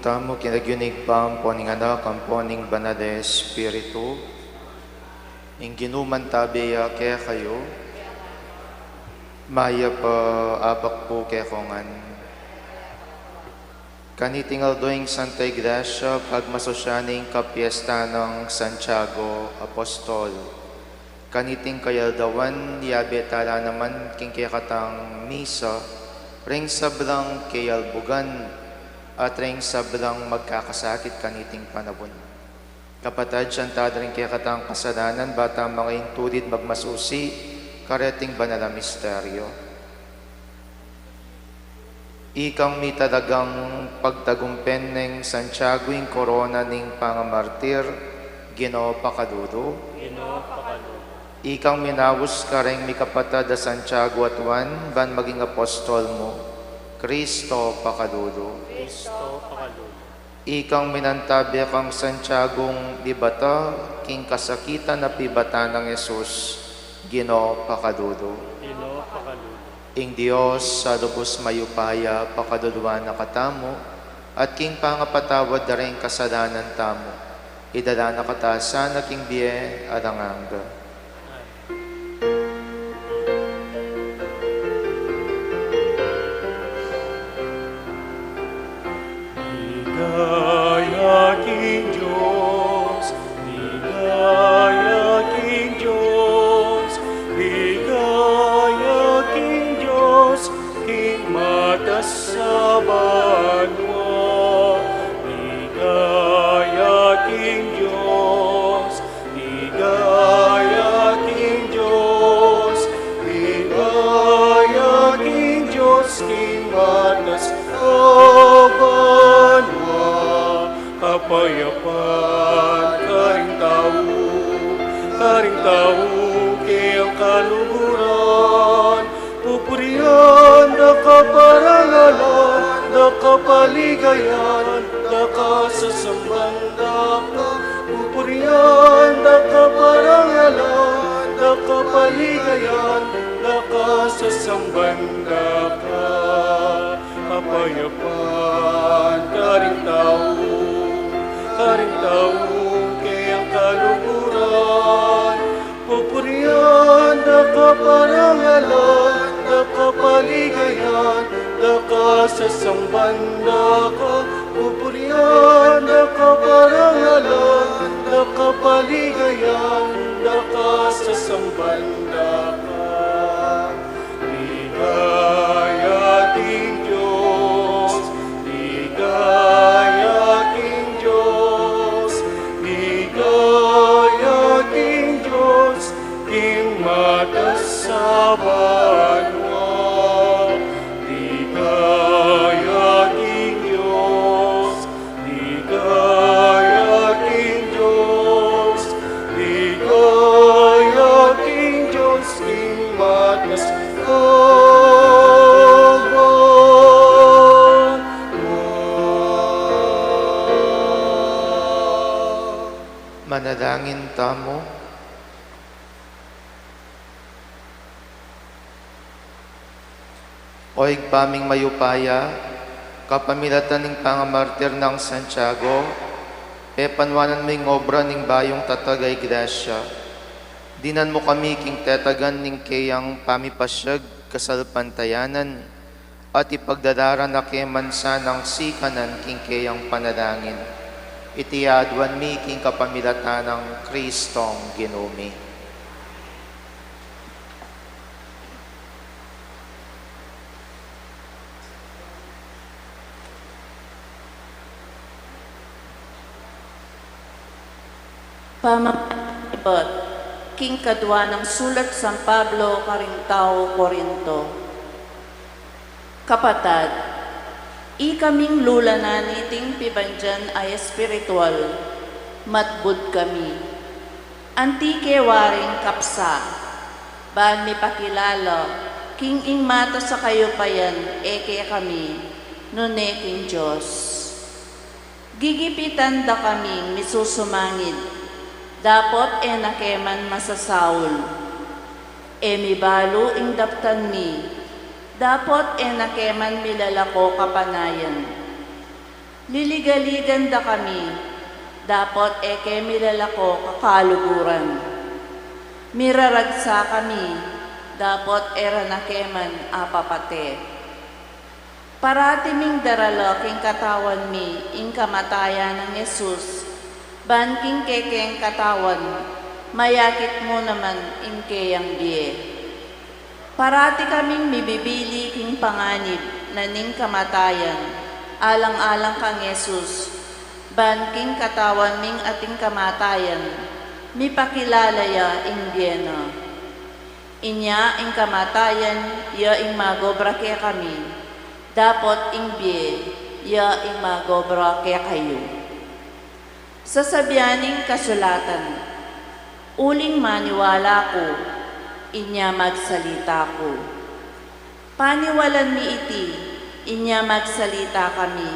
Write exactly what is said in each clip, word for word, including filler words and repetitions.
Tamu king lagyu ning Ibpa, ampo ning Anak, ampo ning Banal a Espiritu. Ing Ginu mantabe ya kekayu. Mayap a abak pu kekongan. Kaniting aldo ing Santa Iglesia pagmasusyan ing kapiestan nang Santiago Apostol. Kaniting kayaldawan, yabe tala naman king kekatang misa ring sablang kayalbugan at ring sablang magkakasakit kaniting panaun. Kapatad, sisian tala ring kekatang kasalanan, ba tang mangintulid magmasusi kareting banal a misteryo. Ikang mitalagang pagtagumpen neng Santiago ing korona ning pangamartir, Ginu, pakalulu. Ginu, pakalulu. Ikang minaus kareng mikapatad a Santiago at Juan ban maging apostol mu, Kristo, pakalulu. Kristo, pakalulu. Ikang minantabe kang Santiagong mibata king kasakitan a pibata nang Jesus, Ginu, pakalulu. Ginu, pakalulu. Ing Dios a lubus mayupaya pakaluluan na katamu, at king pangapatawad da ring kasalanan tamu, idala na kata sana king bie alang angga. Ligaya king Dios, ligaya king Dios, ligaya king Dios, king matas a banua. Ligaya king Dios, ligaya king Dios, ligaya king Dios, king matas a banua. Kapayapan karing tau, karing tau keyang kaluguran, pupurian da ka, parangalan da ka, paligayan da ka, sasamban da ka. Pupurian da ka, parangalan da ka, paligayan da ka, sasamban da ka. Kapayapan karing tau, karing tau keyang kaluguran, pupurian da ka, parangalan da ka, paligayan da ka, sasamban da ka. Pupurian da ka, parangalan da ka, paligayan da ka, sasamban da ka. Ligaya king Dios, ligaya king Dios, ligaya king Dios, king matas a banua. Ligaya king Dios, ligaya king Dios, ligaya king Dios, king matas a banua. Manalangin tamu. O Ibpa ming mayupaya, kapamilatan ning pangamartir nang Santiago, pepanuanan mu ing obra ning bayung tatag a iglesia. Dinan mu kami king tetagan ning keyang pamipasyag kasalpantayanan, at ipagdala ra na keman sanang sikanan king keyang panalangin. Iti aduan mi king kapamilatan nang Kristong Ginu mi. Pamagbat king kadua nang sulat San Pablo karing tau Corinto. Kapatad, ikaming lulanan iting pibandian a espiritual, matbud kami. Anti ke waring kapsa, ban mipakilala king ing matas a kayupayan e kekami, nune king Dios. Gigipitan da kaming misusumangid, dapot e na keman masasaul. E mibalu ing daptan mi, dapot e na keman milalako kapanayan. Liligaligan da kami, dapot e ke mi lalako kakaluguran. Miraragsa kami, dapot e ra na ke man apapate. Parati ming darala king katawan mi ing kamatayan nang Jesus, ban king kekeng katawan, mayakit mu naman ing keyang bie. Parati kaming mibibili king panganib na ning kamatayan, alang-alang kang Jesus, ban king katawan ming ating kamatayan, mipakilala ya ing bie na. Inya ing kamatayan, ya ing magobra kekami, dapot ing bie, ya ing magobra kekayu. Sasabian ning kasulatan, "Uling maniwala ku, inya magsalita ku. Paniwalan mi iti, inya magsalita kami.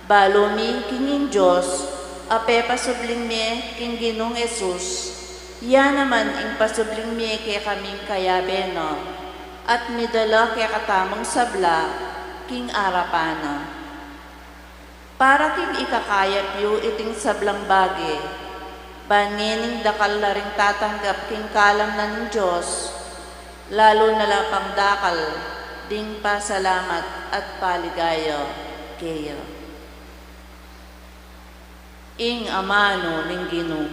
Balu mi king ing Dios, a pepasubling mie king Ginung Jesus, ya naman ing pasubling mie kekaming kayabe na, at midala kekatamung sabla king arapan na." Para king ikakayap yu iting sablang bage, ban ngening dakal la ring tatanggap king kalam na ning Dios, lalu na la pang dakal ding pasalamat at paligaya keya. Ing amanu ning Ginu.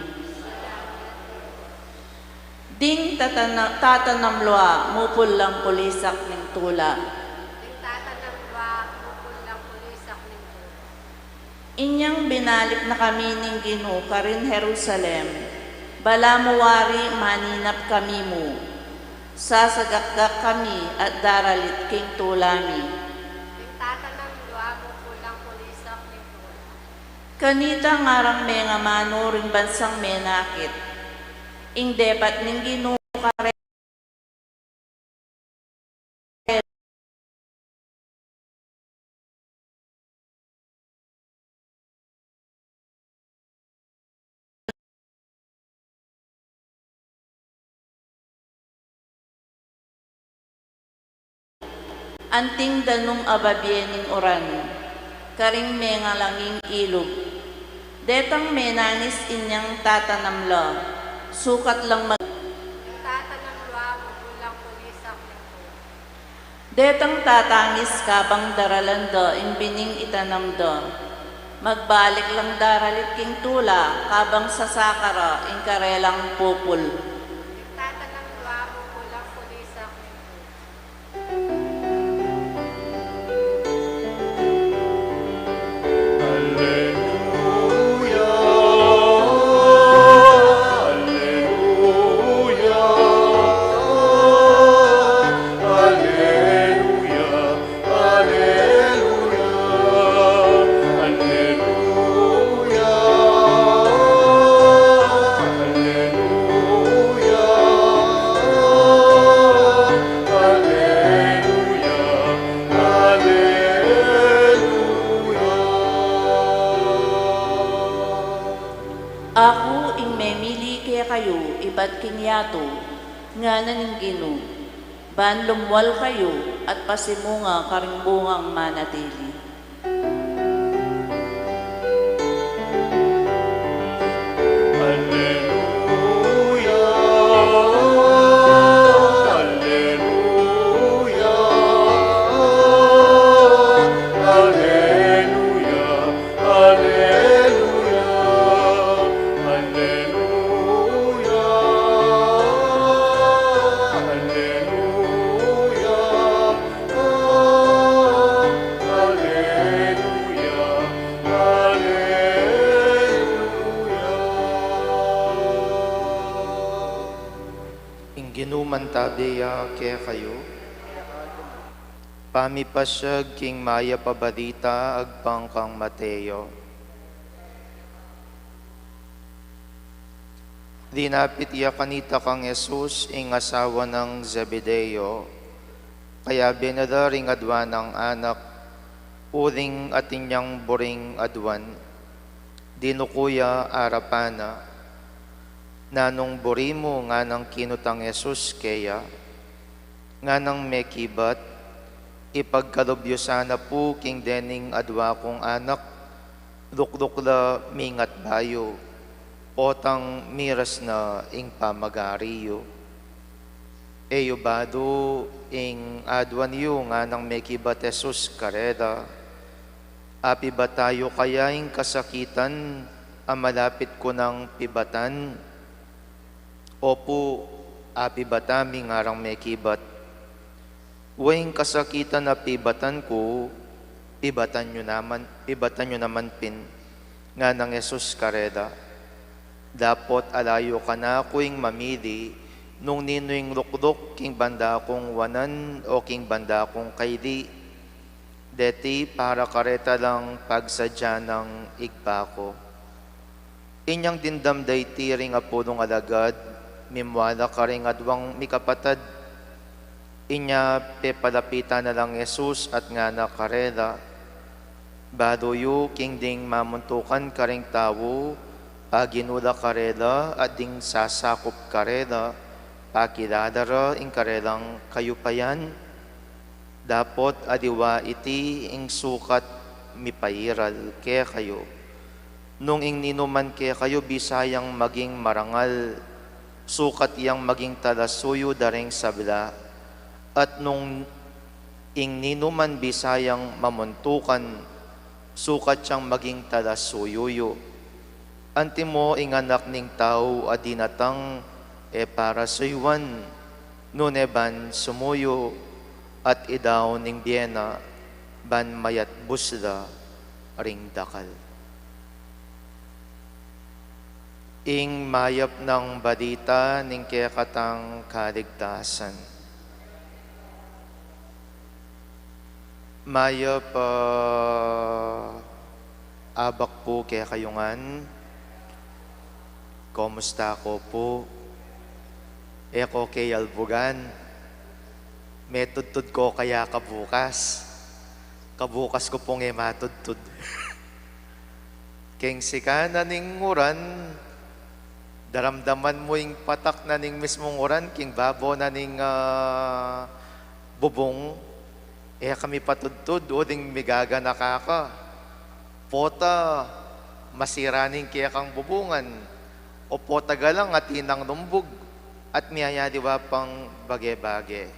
Ding tatana-, tatanam lua, mupul lang kulisak ning tula. Ding tatanam lua, mupul lang kulisak ning tula. Inyang binalik na kami ning Ginu karin Jerusalem, balamu wari maninap kami mu. Sasagakgak kami at daralit king tula mi. Ding tatanam lua, mupul lang kulisak ning tula. Kanita ngarang mengamanu ring bansang menakit. Ing depat ning Ginu kare-, anting danum a babie ning uran, karing mengalanging ilug. Detang menangis inyang tatanam la, sukat lang mag- Tatanam la, mupul lang kulisak ning tula. Detang tatangis kabang daralan da ing bining itanam da, magbalik lang daralit king tula kabang sasaka ra ing karelang pupul. Tatanam la, mupul lang kulisak ning tula. Alleluia, alleluia, alleluia, alleluia, alleluia, alleluia, alleluia. Alleluia. Aku ing memili kekayu ibat king yatu, ngana ning Ginu, ban lumwal kayu at pasimunga karing bungang manatili. Alleluia, alleluia, alleluia, alleluia, alleluia, alleluia. Alleluia, alleluia. Ing Ginu mantabe ya kekayu. Pamipasiag king Mayap a Balita agpang kang Mateo. Linapit ya kanita kang Jesus ing asawa nang Zebedeo, kayabe na la ring adua nang anak, uling atin yang buring aduan. Dinuku ya arapan na. "Nanung buri mu?" nganang kinutang Jesus keya. Nganang mekibat, "Ipagkalub yu sana pu king dening adua kung anak, Lukluk la mingat bayu, potang miras na ing pamagari yu. E yu badu ing aduan yu, nganang mekibat Jesus karela, "Apibata yu kaya ing kasakitan a malapit ku nang pibatan?" "Opu, apibata mi," ngarang mekibat. "Wa ing kasakitan a pibatan ku, pibatan yu naman, pibatan yu naman pin," nganang Jesus karela. "Dapot ala yu kanaku ing mamili nung ninu ing lukluk king banda kung wanan o king banda kung kaili. Deti para kareta lang pagsadya nang Ibpa ku." Inyang dimdam da iti ring apulung alagad, mimwala karing aduang mikapatad. Inya pepalapitan na lang Jesus at ngana karela, "Balu yu king ding mamuntukan karing tau, paginu la karela at ding sasakup karela, pakilala ra ing karelang kayupayan. Dapot aliwa iti ing sukat mipairal kekayu. Nung ing ninuman kekayu bisa yang maging marangal, sukat yang maging talasuyu da ring sabla. At nung ing ninuman bisa yang mamuntukan, sukat yang maging talasuyu yu. Antimo ing Anak ning Tau a dinatang e para suyuan, nune ban sumuyu at idaun ing bie na ban mayatbus la ring dakal." Ing mayap nang balita ning kekatang kaligtasan. Mayap a abak pu kekayu ngan. Kumusta ko pu? E ko ke albugan. Metudtud ko kaya kabukas. Kabukas ku pung e matudtud. Keng sikan na ning uran, daramdaman mu ing patak na ning mismung uran king babo na ning, ah, bubung, e ka mipatudtud uling migaganaka ka. Pota masira ning kekang bubungan, o pota galang atin nang lumbug at miyayaliwa pang bage-bage.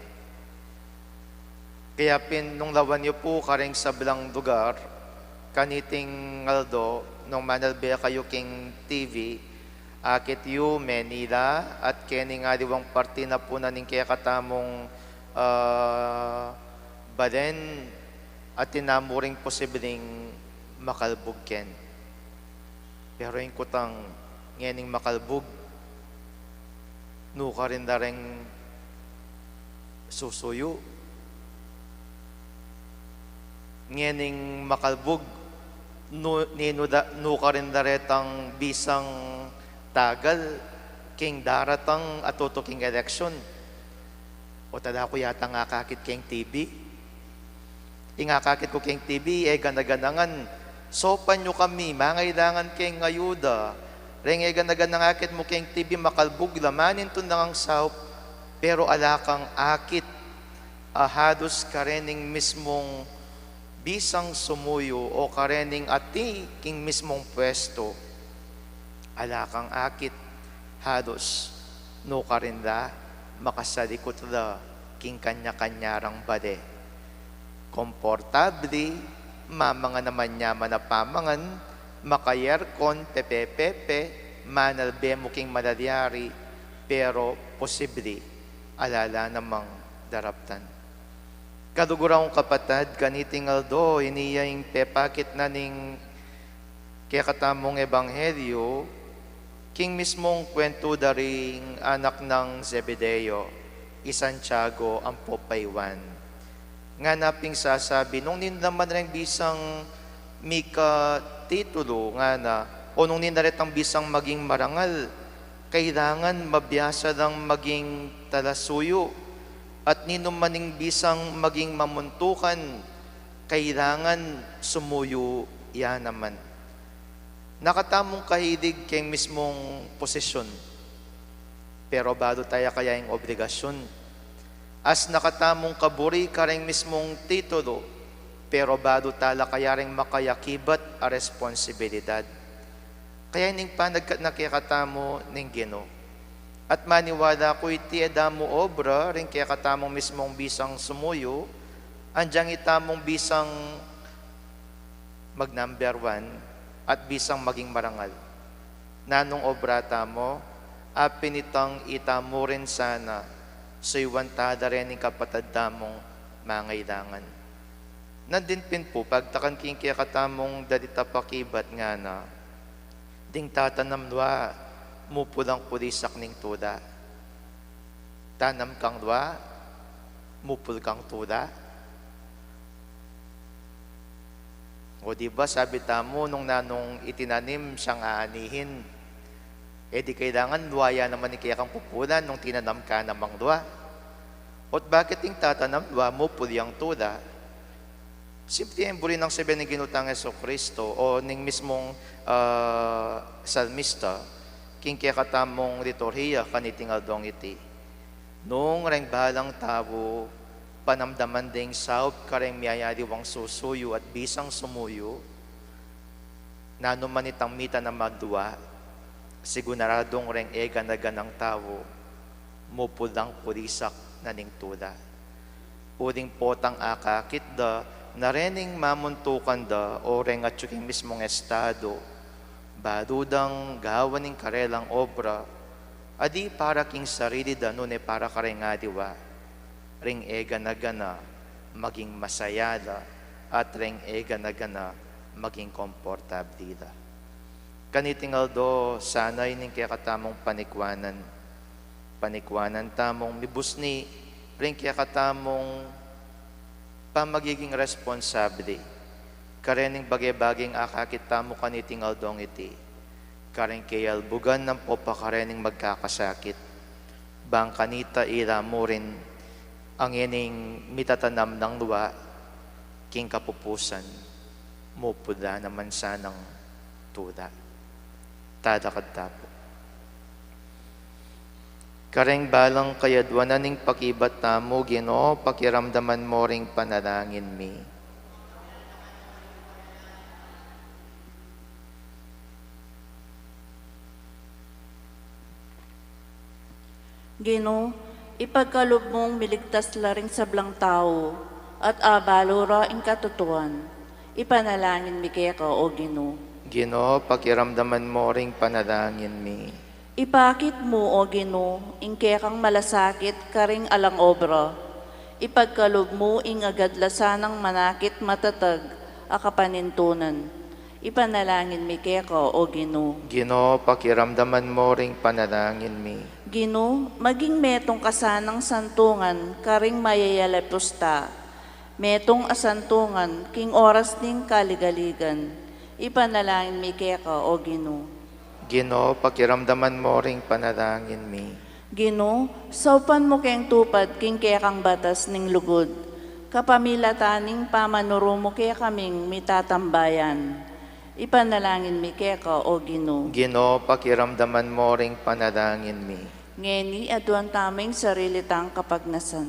Kaya pin nung lawan yu pu karing sablang lugar, kaniting aldo, nung manalbe kayu king T V, akit yu Manila, at kening aliwang parti na pu na ning kekatamung, ah, balen, atin na mu ring posibling makalbug ken. Pero ing kutang, ngening makalbug, nukarin da reng susuyu. Ngening makalbug, nu-, ninu da, nukarin da retang bisang tagal king daratang a tutuking eleksyon. O tada ku yatang akakit keng T V. Ing akakit ku keng T V, e gana-ganangan, "Sopan yu kami, mangailangan keng ayuda." Reng e gana-ganang akit mu keng T V, makalbug la, manintun lang ang saup, pero ala kang akit a halus karening mismung bisang sumuyu o karening ati king mismung pwestu. Ala kang akit, halus nukarin la, makasalikut la king kanya-kanya rang bale. Komportabli, mamangan naman ya man a pamangan, maka-aircon, pepe-pepe, manalbe mu king malalyari, pero posibli, ala la namang daraptan. Kaluguran kung kapatad, kaniting aldo, ini ya ing pepakit na ning kekatamung ebanghelyo, king mismung kwentu da ring anak nang Zebedeo, i Santiago ampo pa i Juan. Ngana ping sasabi, nung ninu naman reng bisang mika titulu, ngana, o nung ninu na retang bisang maging marangal, kailangan mabiasa lang maging talasuyu, at ninu man ing bisang maging mamuntukan, kailangan sumuyu ya naman. Nakatamung kahilig keng mismung posisyon, pero balu taya kaya ing obligasyon. As nakatamung kaburi kareng mismung titulu, Pero balu tala kaya ring makayakibat a responsibilidad. Kaya ining panagkat na kekatamu ning Ginu. At maniwala ku iti e da mu obra ring kekatamung mismung bisang sumuyu, anjang itamung bisang mag number one at bisang maging marangal. Nanung obra tamu, apin itang itamu rin sana, suyuan tala rin ing kapatad tamung mangailangan. Nandin pin pu, pagtakan king kekatamung dalit a pakibat ngana, ding tatanam nwa, mupul lang kulisak ning tula. Tanam kang lwa, mupul kang tula. O di ba, sabi tamu, nung nanung itinanim siyang aanihin, e di kailangan lwa ya naman ing kekang pupulan nung tinanam ka namang lwa. Ot bakit ing tatanam lwa, mupul yang tula? Simple yang buri nang sabian ning Ginu tang Jesucristo o ning mismung, ah, salmista, king kekatamung liturhiya kaniting aldong iti. Nung reng balang tau, panamdaman ding saup kareng miyayaliwang susuyu at bisang sumuyu, nanu man itang mitanaman lwa, sigunaradung reng e gana-ganang tau, mupul lang kulisak na ning tula. Uling potang akakit da na rening mamuntukan da o reng atyu king mismung estado, balu dang gawan ing karelang obra, a di para king sarili da nune para kareng aliwa, ring e gana-gana maging masaya la, at ring e gana-gana maging komportabli la. Kaniting aldo, sana ining kekatamung panikwanan. Panikwanan tamung mibusni ring kekatamung pamagiging responsabli karening bage-bageng akakit tamu kaniting aldong iti, kareng keyalbugan nang pupakarening magkakasakit. Bang kanita ila mu rin ang ining mitatanam nang lwa, king kapupusan, mupul la naman sanang tula. Tadakad ta pu. Kareng balang kayadwanan ning pakibat tamu, Ginu, pakiramdaman mu ring panalangin mi. Ginu, ipagkalub mung miligtas la ring sablang tau, at abalu ra ing katutuan. Ipanalangin mi keka, O Ginu. Ginu, pakiramdaman mu ring panalangin mi. Ipakit mu, O Ginu, ing kekang malasakit karing alang obra. Ipagkalub mu ing agad la sanang manakit matatag a kapanintunan. Ipanalangin mi keka, O Ginu. Ginu, pakiramdaman mu ring panalangin mi. Ginu, maging metung ka sanang santungan karing mayayalapusta. Metung a santungan king oras ning kaligaligan. Ipanalangin mi keka, O Ginu. Ginu, pakiramdaman mu ring panalangin mi. Ginu, saupan mu keng tupad king kekang batas ning lugud, kapamilatan ning pamanuru mu kekaming mitatambayan. Ipanalangin mi keka, O Ginu. Ginu, pakiramdaman mu ring panalangin mi. Ngeni, aduan tamu ing sarili tang kapagnasan.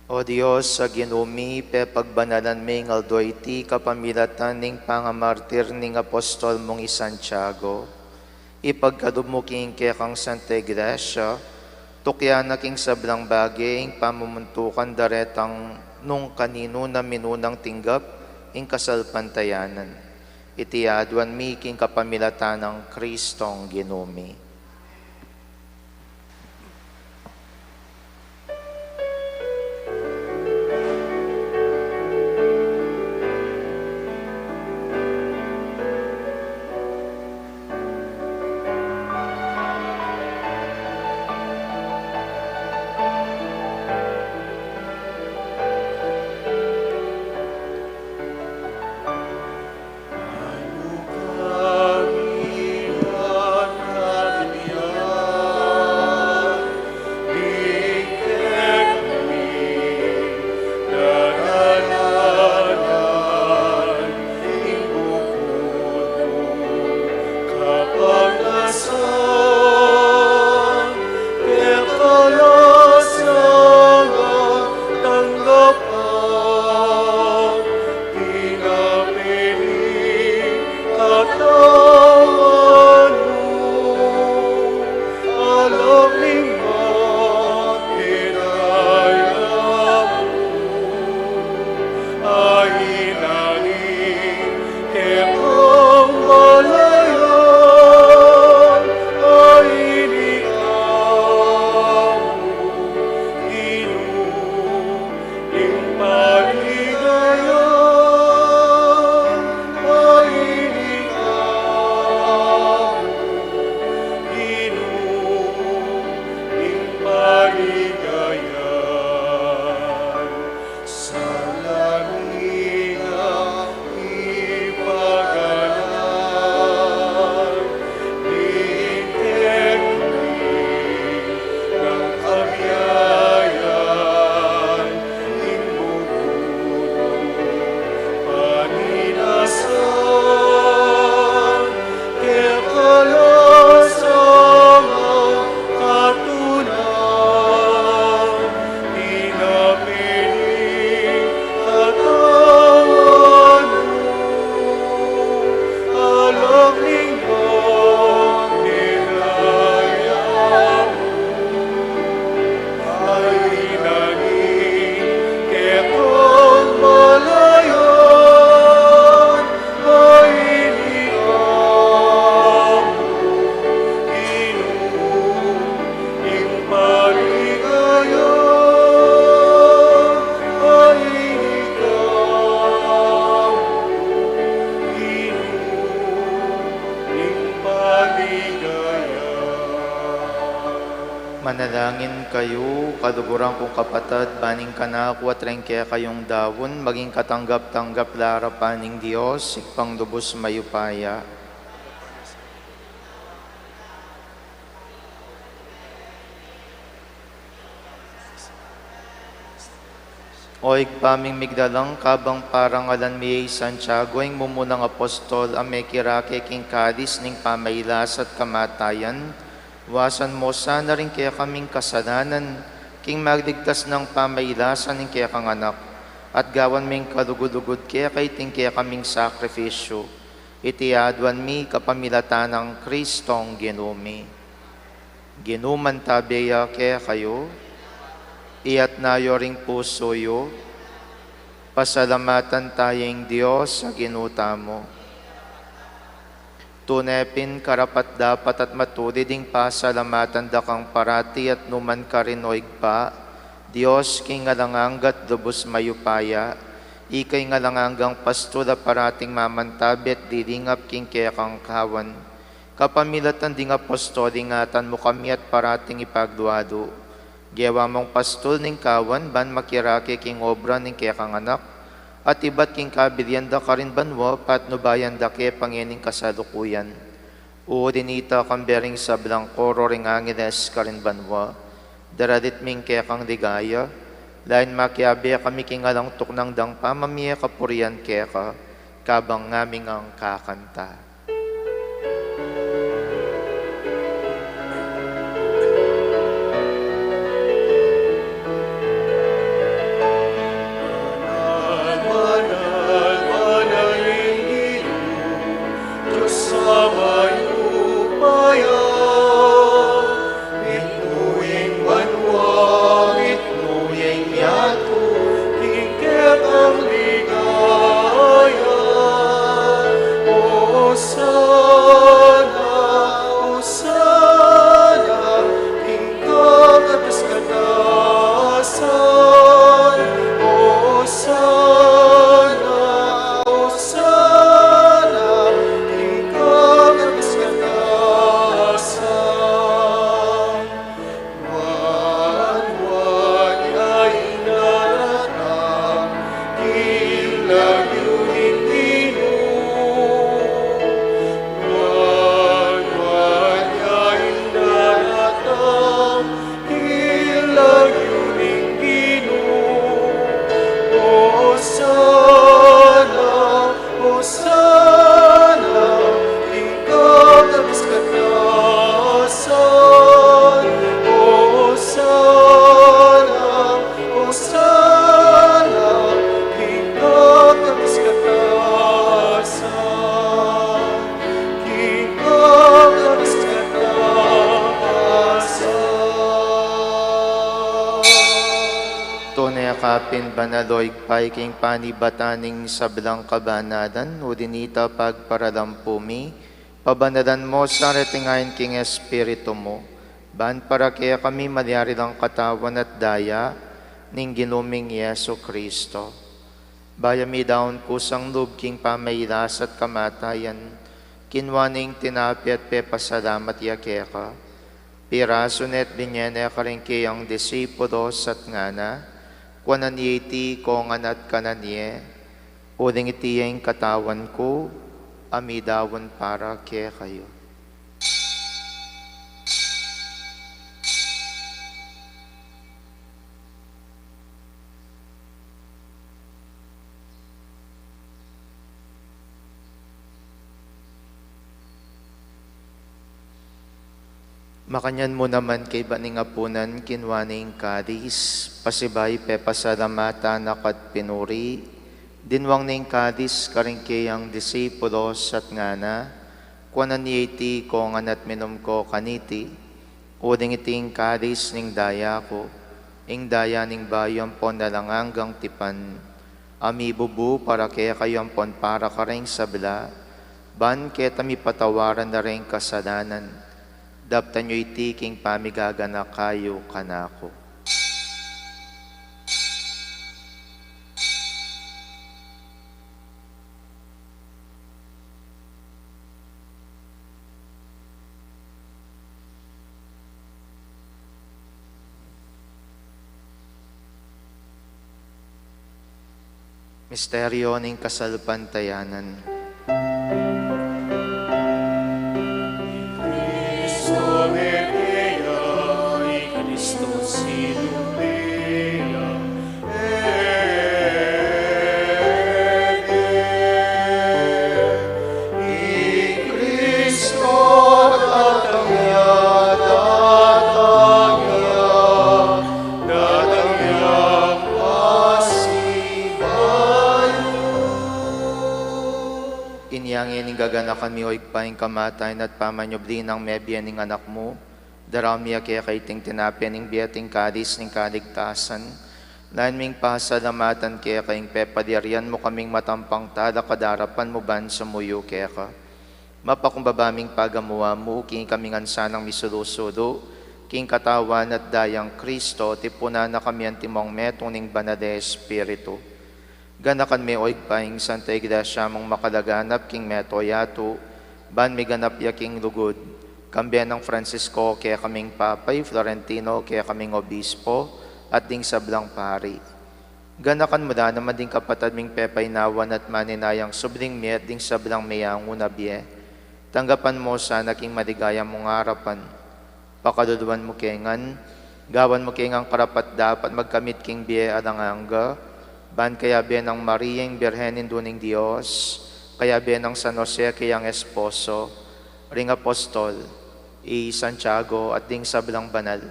O Dios a Ginu mi, pepagbanalan me ing aldo iti kapamilatan ning pangamartir ning apostol mung i Santiago. Ipagkalub mu king kekang Santa Iglesia, tukyan na king sablang bage ing pamumuntukan da retang nung kaninu na minunang tinggap ing kasalpantayanan. Iti aduan mi king kapamilatan nang Kristong Ginu mi. Manalangin kayu, kaluguran kung kapatad, ban ing kanaku at ring kekayung daun maging katanggap-tanggap la arapan ning Dios, Ibpang lubus mayupaya. O Ibpa ming miglalang, kabang parangalan mi i Santiago, ing mumunang apostol, a mekirake king kalis ning pamailas at kamatayan, wasan mo sana ring kekaming kasalanan king magligtas nang pamailasan ning kekang Anak, at gawan ming kalugud-lugud keka iting kekaming sakrifisyu. Iti aduan mi kapamilatan nang Kristong Ginu mi. Ginu, mantabe ya kekayu, iyatas yu ring pusu yu, pasalamatan taya ing Dios a Ginu tamu. Tune pin karapat-dapat at matulid ing pasalamatan da kang parati at nu man karin, O Ibpa, Dios king alang angga at lubus mayupaya. Ika ing alang anggang pastul a parating mamantabe at lilingap king kekang kawan. Kapamilatan ding apostol, ingatan mu kami at parating ipaglualu. Gewa mung pastul ning kawan ban makirake king obra ning kekang Anak, at ibat king kabilian da karin banua, patnubayan da ke pa ngening kasalukuyan. Uli nita, kambe ring sablang koro ring angeles karin banua, daralit ming kekang ligaya, lain makiabe kami king alang tuknang dang pamamie kapurian keka, kabang ngaming kakanta. Banal, banal, banal ing Ginu, Dios a mayupaya. Mitmu ing banua, mitmu ing yatu, king kekang ligaya. Osana, Osana, king kakatas-katasan. Osana, Osana, king kakatas-katasan. Nuan, nuan ya ing daratang king lagyu ning Ginu. Nuan, nuan ya ing daratang king lagyu ning Ginu. Osana, Osana, king kakatas-katasan. Osana, Osana, king kakatas-katasan. King kakatas-katasan. Tune ka pin banal, O Ibpa, king panibatan ning sablang kabanalan, uli nita pagparalampu mi, pabanalan mo sa reting ain king Espiritu mu, ban para kekami malyari lang katawan at daya ning Ginu ming Jesu Kristo. Bayu mi daun kusang lub king pamailas at kamatayan, kinua ne ing tinape at pepasalamat ya keka, pirasu ne at binye ne karing keyang disipulos at ngana: Kuanan ye iti kongan at kanan ye, uling iti ya ing katawan ku, a midaun para kekayu. Makanyan mu naman kaybat ning apunan, kinua ne ing kalis, pasibayu pepasalamatan na ka at pinuri, dinwang ne ing kalis karing keyang disipulos at ngana: Kuanan ye iti kongan at minum ko kaniti, uling iti ing kalis ning daya ku, ing daya ning bayu ampon alang anggang tipan, a mibubu para kekayu ampon para karing sabla, ban keta mipatawaran na ring kasalanan. Daptan yu iti king pamigaganaka yu kanaku. Misteryo ning kasalpantayanan. Cristo mete ya, i Cristo sinumpe ya, ebe, i Cristo datang ya, datang ya, datang ya, pasibayu. Inya ngeni gaganakan mi, o Ibpa, ing kamatayan at pamanyubli nang mebie ning Anak mu, daraun mi keka iting tinape ning bie at ing kalis ning kaligtasan. Lalu ming pasalamatan keka ing pepadirian mu kaming matampang talakad king arapan mu ban sumuyu keka. Mapakumbaba ming pagamuan mu king ikami ngan sanang misulu-sulu king katawan at dayang Cristo, tipunan na kami antimong metung ning Banal a Espiritu. Ganakan me, o Ibpa, ing Santa Iglesia mung makalaganap king mabilug a yatu, ban miganap ya king lugud, kambe nang Francisco kekaming Papa, i Florentino kekaming Obispo, at ding sablang pari. Ganakan mu la naman ding kapatad ming pepaynawan at maninayang subling mie at ding sablang meyangu na bie. Tanggapan mu sana king maligaya mung arapan. Pakaluluan mu ke ngan, gawan mu ke ngan karapat-dapat magkamit king bie alang angga, ban kayabe nang Maria ing Birhen Indu ning Dios, kayabe nang San Jose kayang esposo, ring apostol, i Santiago at ding sablang banal,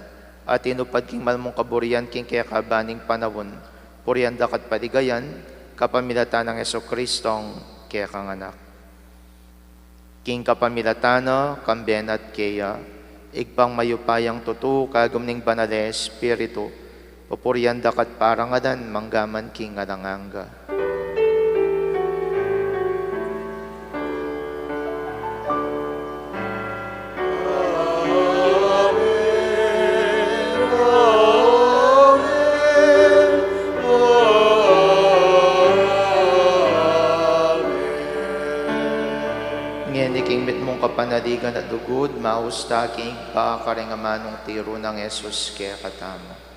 a tinupad king mal mung kaburian king kekaban ning panaun, purian da ka at paligayan, kapamilatan nang Jesucristong kekang Anak. King kapamilatan na, kambe na at keya, Ibpang mayupayang tutu, kagum ning Banal a Espiritu, pupurian da ka at parangalan mangga man king alang angga. Ngeni king mitmung kapanaligan at lugud, maus ta king pakaring amanung tiru nang Jesus kekatamu.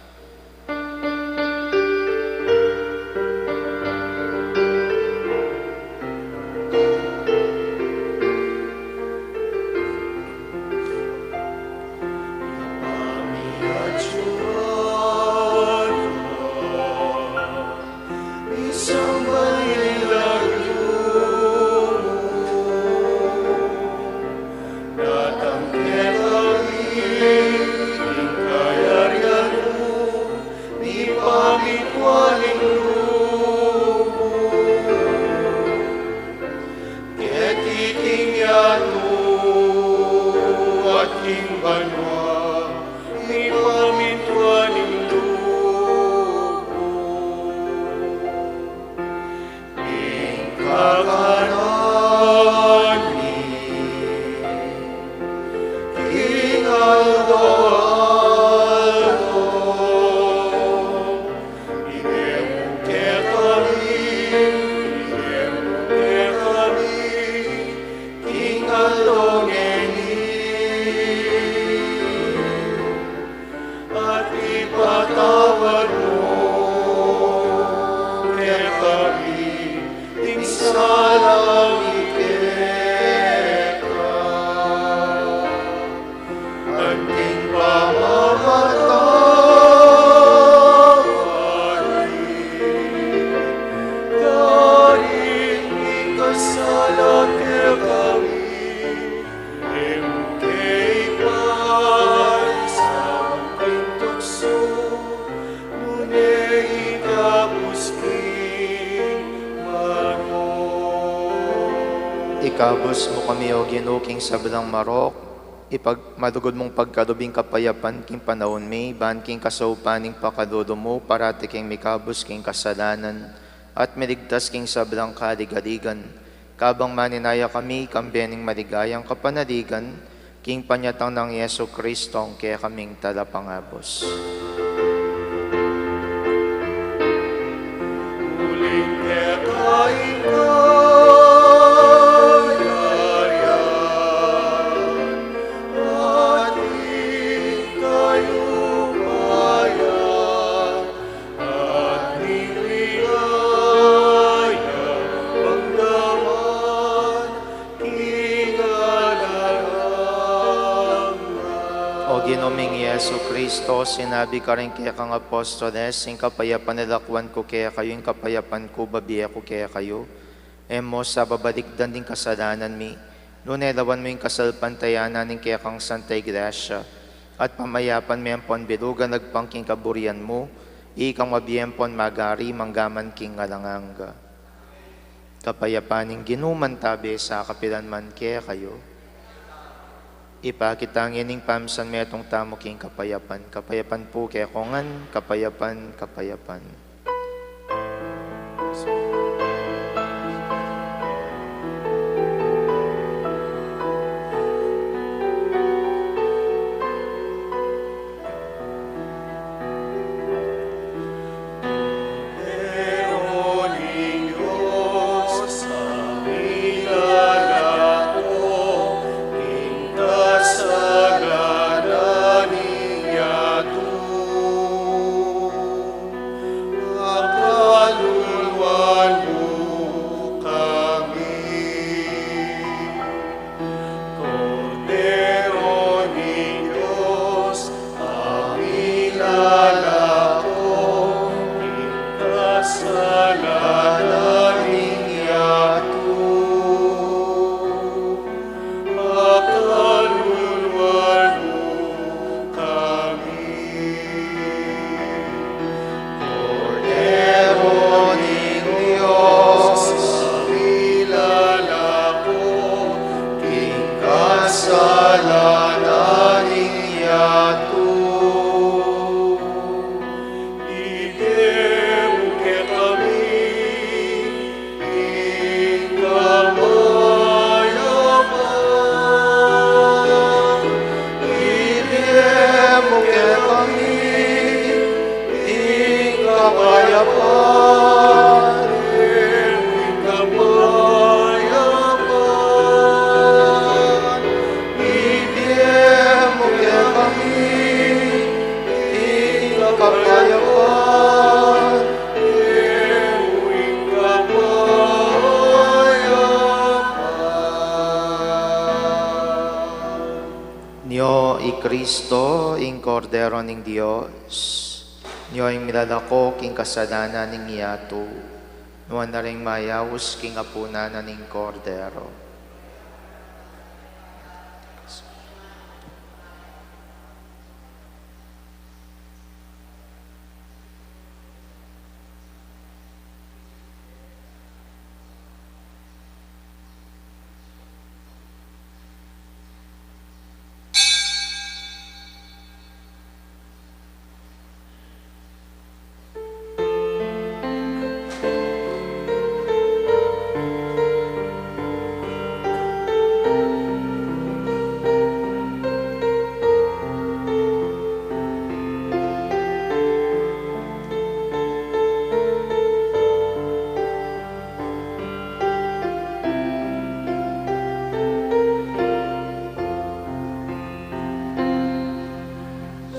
Datang kekami ing kayarian mu, mipamintuan ing lub mu keti king yatu at king banua, mipamintuan ing lub mu. Ing kakanan mi king aldo-aldo, ibie mu kekami, ibie mu kekami king aldo ngeni. At ipatawad mu kekami ing sala mi keka, anting pamamatawad mi karing mikasala kekami. E mu ke ipaisaul king tuksu, nune ikabus king marok. Ikabus mu kami, O Ginu, king sablang marok, ipag-, malugud mung pagkalub ing kapayapan king panaun mi, ban king kasaupan ning pakalulu mu, parati kaming mikabus king kasalanan, at miligtas king sablang kaligaligan, kabang maninaya kami kambe ning maligayang kapanaligan, king panyatang nang Jesucristong kekaming Talapangabus. Uling keka ing kayarian, at ing kayupayan, at ning ligaya, Kristo, sinabi karing kekang apostoles, ing kapayapan lakwan ku kekayu, ing kapayapan ku bibie ku kekayu. E mu sa babalikdan ding kasalanan mi, nune lawan mu ing kasalpantayanan ning kekang Santa Iglesia, at pamayapan me ampon bilugan agpang king kaburian mu, ikang mabie ampon magari manggaman king alang angga. Kapayapan ning Ginu mantabe sa kapilan man kekayu. Ipakit tang ing pamisan metung tamu king kapayapan. Kapayapan pu kekayu ngan, kapayapan, kapayapan. Pakaluluan mu kami. Kordero ning Dios, a milalako king kasalanan ning yatu. Pakaluluan mu kami. Kordero ning Dios, a milalako king kasalanan ning yatu. Ibie mu kekami ing kapayapan. Ibie mu kekami ing kapayapan. Ing kapayapan. Ibie mu kekami ing kapayapan. Nyo i Kristo, ing Kordero ning Dios. Nyo ing milalako king kasalanan ning yatu. Nuan na ring mayaus king apunan na ning Kordero.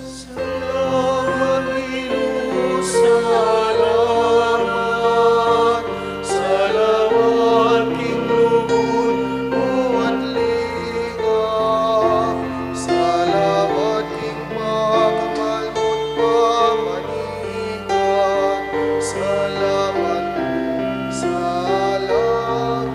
Salamat, Ginu, salamat. Salamat king lugud mu at likha. Salamat king pakamal mu't pamanigat. Salamat, salamat.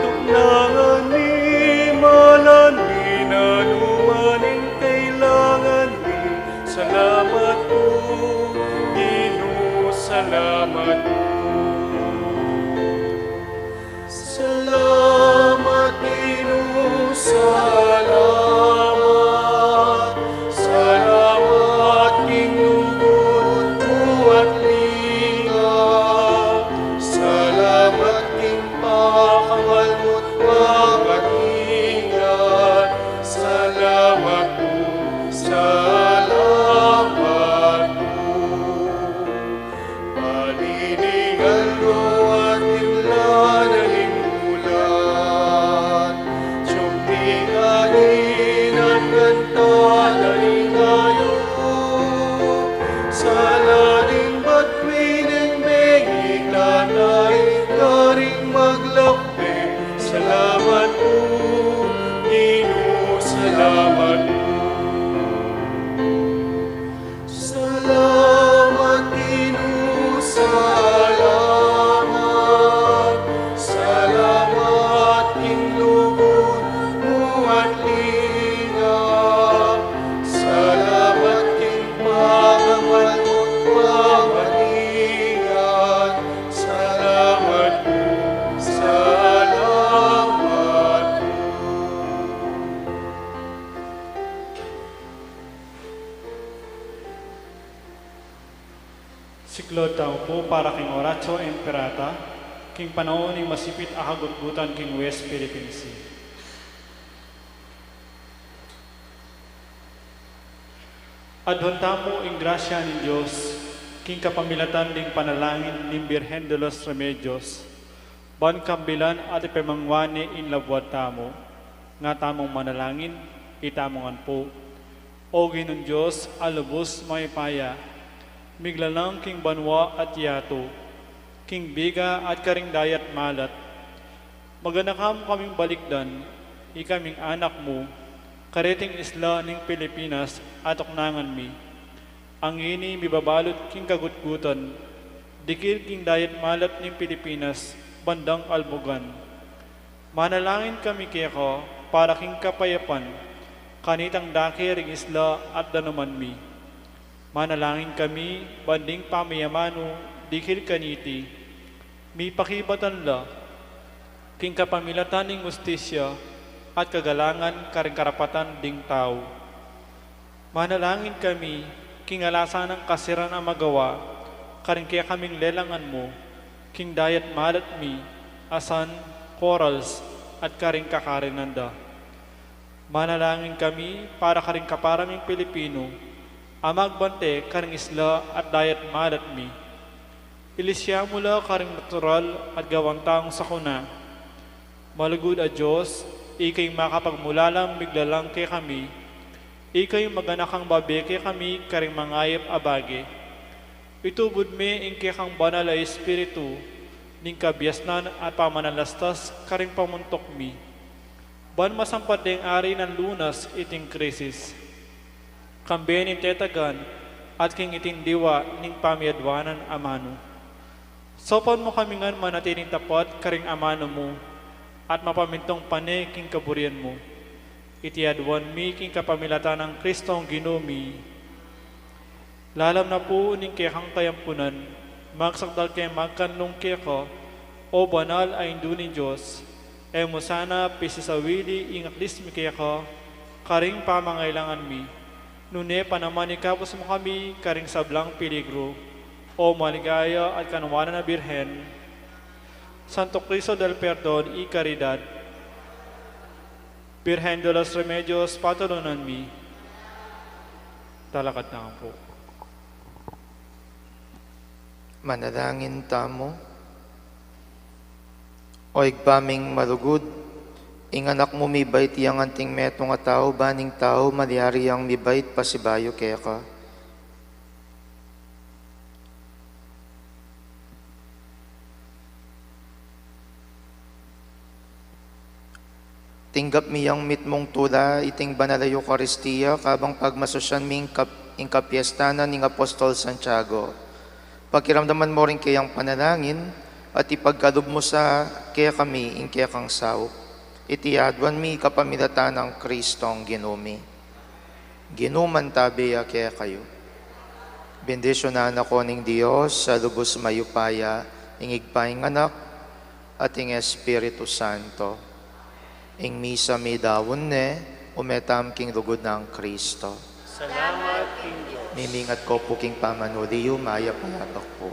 Tuknangan mi, malan mi, na numan ing kailangan mi. Salamat pu, Ginu, salamat pu. Salamat, Ginu, salamat. Salamat king lugud mu at likha. Salamat king pakamal mu't pamanigat. Salamat pu, salamat pu. Palinis Sala ning batuan a mekataya karing maglakbe. Salamat pu, Ginu, salamat pu. Salamat, Ginu, salamat. Salamat king lugud mu at linawa. Salamat king pagamal mu, pamanigan. Salamat pu, salamat pu. Siklaud tamu pu para king Oratio Imperata, king panaun ning masipit a kagutgutan king West Philippine Sea. Aduan tamu ing grasya ning Dios, king kapamilatan ding panalangin ning Birhen de los Remedios, ban kambilan at ipamangwani ing labuad tamu. Nga tamung manalangin, itamu ngan pu. O Ginung Dios a lubus mayupaya, miglalang king banua at yatu, king biga at karing dayat malat, maganaka mu kaming balikdan, ikaming anak mu, kareting isla ning Pilipinas a tuknangan mi. Ngeni mibabalud king kagutgutan, dikil king dayat malat ning Pilipinas, bandang albugan. Manalangin kami keka para king kapayapan, kanitang dake ring isla at danuman mi. Manalangin kami ban ding pamiyamanu dikil kaniti, mipakibatan la king kapamilatan ning hustisya at kagalangan karing karapatan ding tau. Manalangin kami king alasan nang kasiran a magawa karing kekaming lelangan mu, king dayat malat mi, asan, corals, at karing kakarinan da. Manalangin kami para karing kapara ming Pilipinu a magbante karing isla at dayat malat mi. Ilisya mu la karing natural at gawan taung sakuna. Malugud a Dios, ika ing makapagmulalang miglalang kekami, ika ing maganakang babie kekami karing mangayap a bage. Itubud me ing kekang banal a Espiritu ning kabiasnan at pamanalastas karing pamuntuk mi. Ban masampat deng ari nang lunas iting krisis, kambe ning tetagan at king iting diwa ning pamiadwanan a manu. Saupan mu kami ngan manatiling tapat karing amanu mu at mapamintung pane king kaburian mu. Iti aduan mi king kapamilatan nang Kristong Ginu mi. Lalam na pu ning kekang kayampunan, magsakdal ke magkanlung keka, o banal a Indu ning Dios, e mu sana pisisawili ing aklis mi keka karing pamangailangan mi, nune panaman ikabus mu kami karing sablang peligru, o maligaya at kanwanan a Birhen, Santo Cristo del Perdon y Caridad, Birhen de los Remedios, patulunan mi. Talakad tamu pu. Manalangin tamu. O Ibpa ming malugud, ing Anak mu mibait yang anting metung a tau, ban ing tau malyari yang mibait pasibayu keka. Tinggap mi yang mitmung tula iting banal a Eukaristia, kabang pagmasusyan mi ing kap-, ing kapiestanan ning Apostol Santiago. Pakiramdaman mu ring keyang panalangin, at ipagkalub mu sa kekami ing kekang saup. Iti aduan mi kapamilatan nang Kristong Ginu mi. Ginu mantabe ya kekayu. Bendisyunan na ko ning Dios a lubus mayupaya, ing Ibpa, ing Anak, at ing Espiritu Santo. Ing misa midaun ne, ume tamu king lugud nang Kristo. Salamat king Dios. Mimingat ko pu king pamanuli yu, mayap a abak pu.